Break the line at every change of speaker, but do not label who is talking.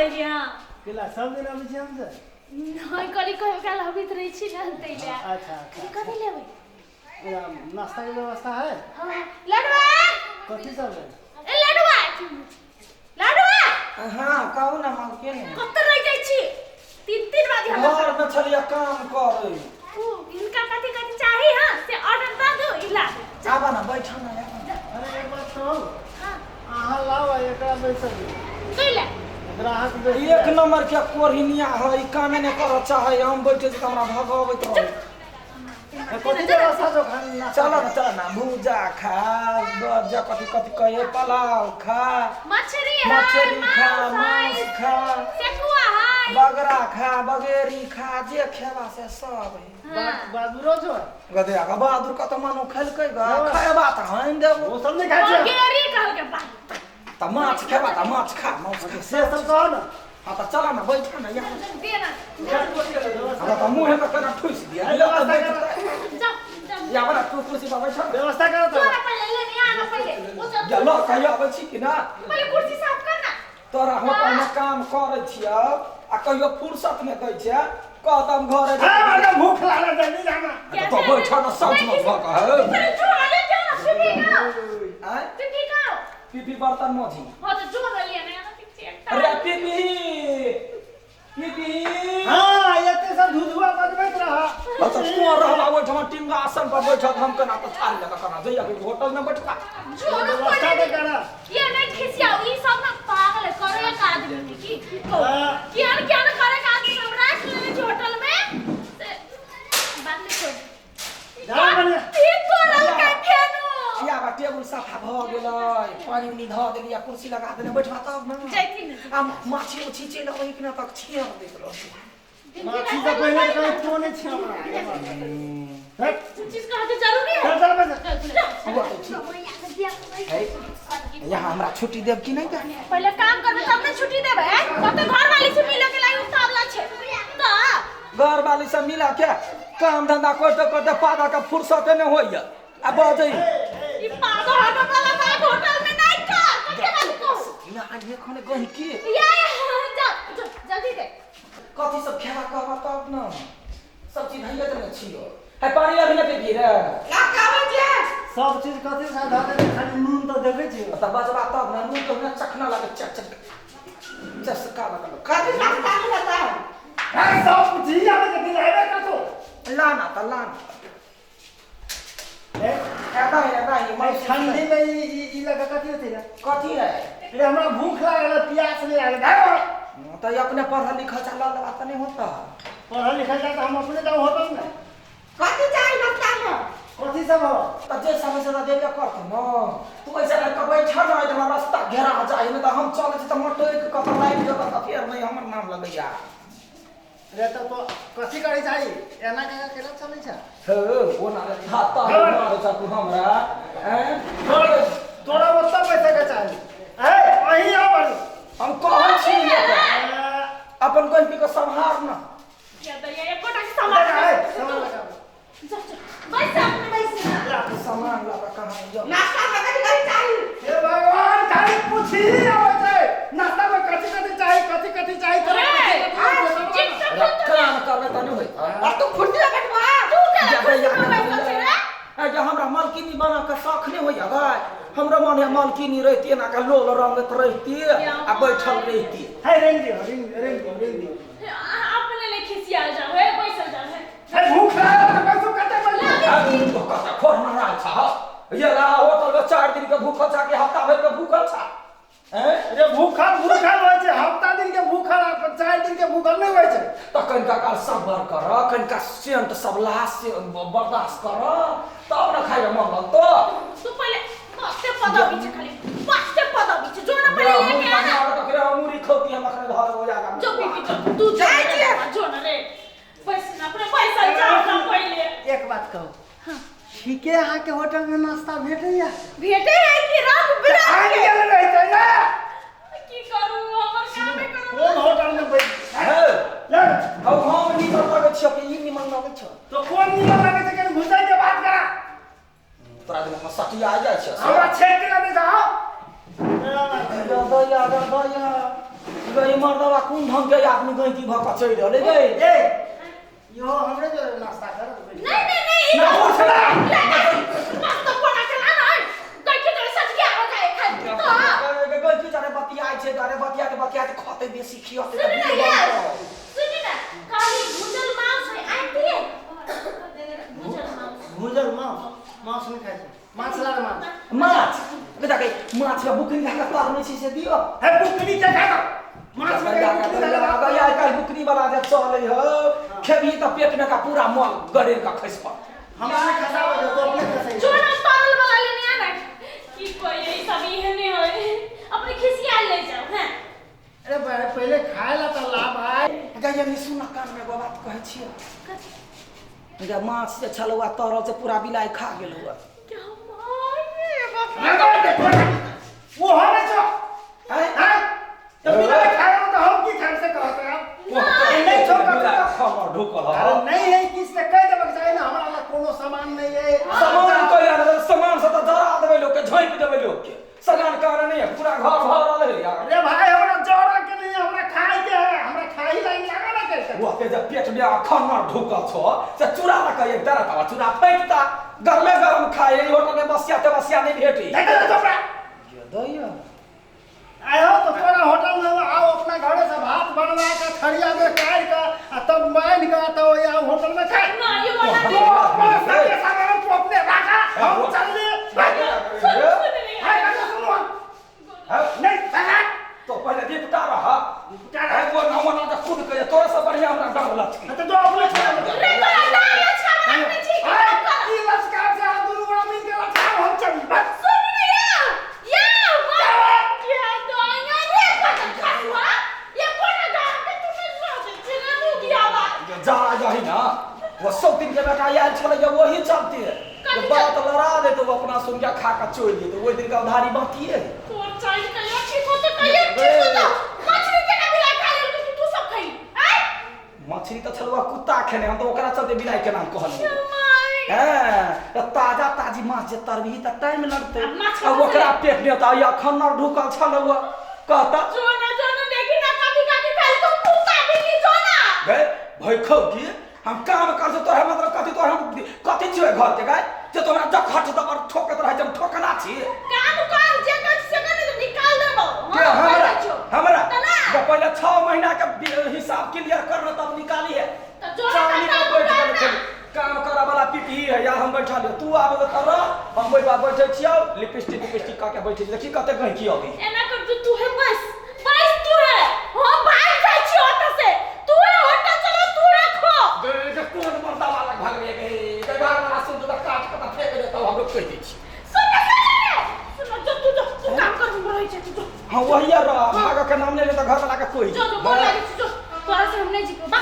दैली हां।
केला सब दिन अबै छी हम से?
नहीं, कहली कहियो काल अबैत रहै छी ने तै ले।
अच्छा अच्छा।
कहली कथी लेबै?
नाश्ता के व्यवस्था है?
हाँ। लडुआ,
कथी सब है?
ए लडुआ, लडुआ।
हाँ, कहू ना मालकिन।
कतऽ रहि जाइ छी? तीन तीन बाजी हमरा
घर में छलियै काम करै।
उ हिनका कथी कथी चाही हां से ऑर्डर दऽ दू, ई ला दू।
आबऽ ना, बैठ ना, आबऽ ना।
अरे एक बात कहू?
हाँ।
अहाँ लाउ आ एकरा बैसल दियौ।
कैला?
एकरा अहाँके बैसल।
एक नंबर के कोढ़िनिया है, ई कामे नहि करऽ चाहै। हम बैठे छी तऽ हमरा भगबैत रहै।
कथी व्यवस्था छौ खाना नाश्ता?
चल ना, चल ना, भूजा खा, जा कथी कथी कहे, पुलाव खा,
मछली है,
मछली खा,
मांस
मांस
है,
खा,
सेकुआ है,
बगरा खा, बगेरी खा, जे खेबा से सब है।
हाँ।
बादुरो छौ?
गधेरा के बहादुर कत मानो खेलकै गा, खेबा तऽ हानि देबो।
ओ सब नहि खाइ छै।
बगेरी कहलकै बात।
तऽ माछ खेबा तऽ माछ खा, माछ खा।
से सब कह ना।
हाँ तऽ चल ना, बैठ ना यहाँ।
दे ना।
हमरा तऽ मुँहे में केना ठुसि दिया।
व्यवस्था
बैठ।
कर।
जा जा।
या बड़ा तू कुर्सी पर बैठ।
व्यवस्था कर
जो
तो।
ना पहिले ले नहीं आना पहिले वो सब।
या लऽ कहियो अबै छी कि ना?
पहिले कुर्सी साफ कर ना।
तोरा होटल में काम करै छियौ आ कहियो फुर्सत नहि दै छै, कहत हम घरे।
अरे हमरा भूख लागल, जल्दी जाना।
तो बैठ ना, सच में भऽ कह।
पहिले जो आले जा ना सुनी का।
आँय?
पीपी का।
पीपी बर्तन मोजी।
हां तो जो ना लिया ना पीपी एकटा।
अरे पीपी, पीपी।
हाँ, एते सब धुधुआ बजबैत रह।
अच्छा तू रहबा ओहिठाम टिंगा आसन पर बैठल, हम केना तऽ थारी लऽ कऽ केना जइया होटल में बैठबा?
जो ना
व्यवस्था
पहिले
तऽ करा।
ये नहीं खिसियाओ, ई सब ना पागल है करे का आदमी की
हाँ।
किया न किया न करे का आदमी हम राख लेने छी होटल में से बात नहीं छोड़।
जा बढ़िया।
ठीक करल के फेनु।
या बा टेबुल साफा भऽ गेलै, पानि उनी धऽ देलियै, कुर्सी लगा देने, बैठबा तब ना।
जैथिन।
आ माछी उछी चलि अबै कि ना तक छिया दैत रहतै।
माछी से पहिले कहीं तो नहीं छी हमरा। हट।
चीज कहते जरूरी है।
चल चल बस।
हुआ तऽ ठीक है। यहाँ हमरा छुट्टी देब कि नहि देब?
पहिले काम करबे तब ने छुट्टी देबै। कते घर वाली से मिले के लागि उतावला छै तऽ।
घर वाली से मिला के काम धंधा करते करते पादा के फुर्सते नहि होइया आ बजै।
ई पागल होटल वाला बात होटल में नहीं कर, कते बात कहू।
ना आदमी खने गही की।
या जा जा जल्दी दे।
कथी सब खेबा कहबा तब न। सब चीज धैये देने छियो है, पानी अभी नहि पीबी रे?
सब चीज कथी से धऽ देने, खाली नून तऽ देखै छी।
तऽ बजबा तब न, नून तऽ चखना लागै, चक चक चसका लगल।
कथी नाश्ता में लेता?
अरे सब कुछ ही आबै छै, दिलाबे कथो।
लाना तऽ लाना।
ए
एता एता ई
भाई, ठंडी में ई ई ई लगा कथी होतै रे?
कथी है?
अरे हमरा भूख लागल है, प्यास नहीं लागल है।
तऽ अपने पढ़ल लिखल चलल बात नहि होता।
पढ़ल लिखल जा तऽ हम अपने जाउ होटल में।
कथी चाही नाश्ता में?
कथी सब हो?
तऽ जे समय से देबे करतौ न तू, ऐसे करके बैठल रह, हमरा रास्ता घेरा जाइ नहि तऽ हम चलै छी तऽ मटोइ के कतऽ लागि जेतौ तऽ फेर नहि हमर नाम लगैया।
रे तऽ तो कथी करै चाही? एना केना केना चलै छै?
हे ओ ना रे थाता मारै छ तू हमरा हैं?
तोरा तोरा ओतऽ पैसा के चाही? ए अहीं आउ बारू।
हम कहै छी ने अपन गलती के सम्हार न।
या दैया एकोटा के सामान
लगा, ए, सामान लगा।
जा जा बैस अपने बैस ना।
ला के सामान ला के कहाँ जा।
नाश्ता में कथी कथी चाही?
हे भगवान, खाली पूछी आबै छै नाश्ता में कथी कथी चाही, कथी कथी चाही तोरा?
ए,
कथी कथी चाही?
चिप सब।
अरे काम करबे तऽ नहि होई।
आ तू खुर्सी बैठबा?
तू केला
जा
कुर्सी
दैया
पर बैसल छै रे?
ए जे हमरा मालकिनी बना के शौख नहि होइया गाय, हमरा मन है मालकिनी रहती, एना के लोल रंगत रहती आ बैठल रहती।
हे रिंग दियो, रिंग रिंग दियो, रिंग दियो।
अपने ले खिसिया जाओ हे, बैसल जाओ हे।
हे भूख लागल तऽ बैसू, कते बैसू?
कते खोर महाराज छ ये ला, होटल में 4 दिन के भूखल छा कि हफ्ता भर के भूखल छा? हैं?
रे भूखल भूखल होइ छै हफ्ता दिन के भूखल आ 4 दिन के भूखल नहि होइ छै।
तऽ कनिका काल सबर कर, कनिका सेंट सब ला से बर्दाश्त कर तब न खाइ मन लगतो।
तू पहिले बाते पदबी छै, खाली बाते पदबी छै, जो ना पहिले लेके आना।
मुरी खौती हम अखने घर हो जागा।
जो बीबी जो तू जो जो ना रे, बैस ना अपने बैसल जाओ ना पहिले।
एक बात कहू, ठीके अहाँके होटल में नाश्ता भेटैया?
भेटे है कि रंग बिरंग
आबि
के।
गेल रहतै ने।
की करू, हमर कामे करू।
कोन होटल में बैठ
हे
ले?
हौ, हम निमन लगै छियौ कि ई निमन लगै छौ?
तो कोन निमन लगै छै? कनि घुसै के बात करा।
तोरा दिमाग में सटिया जाइ छै।
हमरा छेक के नहि जाओ।
दया दया दया। गई मर्दवा कोन ढंग के आदमी गई की भक चलि रहलै गई।
ए यो हमरे जो नाश्ता कर।
नहीं नहीं नहीं,
ना उठला।
नाश्ता बना के लाना है। गई के तो सच के आ जाए खाली तो।
गई की जाने बतियाइ छै, अरे बतियाते बतियाते खते बेसी खियते।
सुन ना यार, सुन ना, खाली भुजल मांस है आती है। भुजल मांस,
भुजल मांस, मांस नहीं खाइ छै, माछ लाग माछ
माछ बेटा के माछ के बुकनी खा के तरने छी से दियो।
हे बुकनी के खा माछ में बुकनी लगा
आइ काल्हि बुकनी वाला जे चलै हो, खेबही त पेट में का पूरा मल गड़ेर का खसि पड़त।
हमरा नहीं खसाबै दे, तो अपने खसाई।
जो ना तरल वाला लेने आना की कोई यही सब एहने होय, अपने खिसिया ले जाओ। हां
अरे भाई पहले खाए ला त ला भाई।
गई हम सुन कान में एगो बात कहै छियै। गे माछ जे छलौआ तरल से पूरा बिलाइ खा गेल हुआ।
क्या माय रे बाप
रे, वो हमें छो
हैं
हैं तो बिलाइ खाए तो हम की खाए से कहत है नहीं छो
खमर ढुकल।
अरे नहीं है किस से कह देबक चाही ना, हमरा लग कोनो सामान नहीं है।
सामान कोई ना, सामान से त जरा देबै लोग के, झोंकि देबै लोग के। सामान कारण नहीं है, पूरा घर भरल है यार।
अरे भाई हमरा जरा के नहीं, हमरा खाए के है, हमरा खाई लाइन लगा ना कैसे।
वो के जब पेट में खमर ढुकल छो से चूड़ा ल के एक दरा तवा चूड़ा फेंकता, गरमे गरम खाए। होटल में बसिया ते बसिया नहीं भेटी।
नहीं दे चोपड़ा
दैया
आयो तो तोरा होटल में आओ, अपना घरे से भात बनवा के थरिया में काट के आ तब मान के तो या होटल में खाए
ना। ये वाला
तो अपना सबके सामान तू अपने रखा, हम चल ले।
सुन नहीं
है करो सुनो नहीं सगा
तो पहले निपटा रहा,
निपटा रहा।
वो ना मना के खुद के तोरा से बढ़िया हमरा डर लग।
तो जो अपने छोड़
रे तोरा दाल अच्छा बनाने छी।
की लचका से हम दुनू गोरा मिल के लचका हम चल बस।
सुन ना या या क्या दोया रे पता खसुआ ये कोना गांव के तू नहीं सोचे छे रे मुगिया बा
जा जाही ना। वो सब दिन के बेटा आयल छलै वही चलते है, बात लड़ा दे तो अपना सुन के खा के चोर लिए, तो वही दिन का उधारी बाकी है।
तोर चाइल कहियो ठीक हो तो कहियो ठीक हो तो मछली के ना बिलाई खा लेल तू सब खाई। आय
मछली त छलुआ कुत्ता खेने, हम तो ओकरा चलते बिलाई के नाम कहलियै। हां त ताजा ताजी माछ जे तरबही त टाइम लगतै, आ ओकरा पेट में त अखन न ढुकल छलुआ कहता
जो ना जो ना देखी ना काकी काकी खाई तो कुत्ता बिल्ली जो ना
गए भइखौ की हम काम कर तोरा मतलब कथि तोरा हम कथि छियै घर के गाय जे तोरा जखट दबर ठोकत रहै हम ठोकना छी।
काम कर जे कर से कर नहीं तो निकाल देबो।
के हमरा हमरा जब पहले 6 महीना के हिसाब क्लियर कर न तब निकाली है।
त जो ना काम कर,
काम करे वाला पीपी है या हम बैठल तू आबे त रह, हम ओइ बार बैठै छियौ लिपस्टिक लिपस्टिक का के बैठै छी, देखी कते गहकी अबै।
एना कर तू तू है बस बस तू है, हम भाग जाइ छी ओत से, तू है होटल चलो तू रखो।
गे कोन मर्दा वाला भागबे गे भाग वाला सुन त काट के त फेंक देतौ, हम लोग कहि दै छी।
सुन सुन सुन जो तू जो तू काम कर, हम रहै छी तू जो।
हां वही रह, भाग के नाम ले ले त घर वाला के कोई
जो जो बोल लागे छी जो तोरा से हम नहीं जीतबो बा।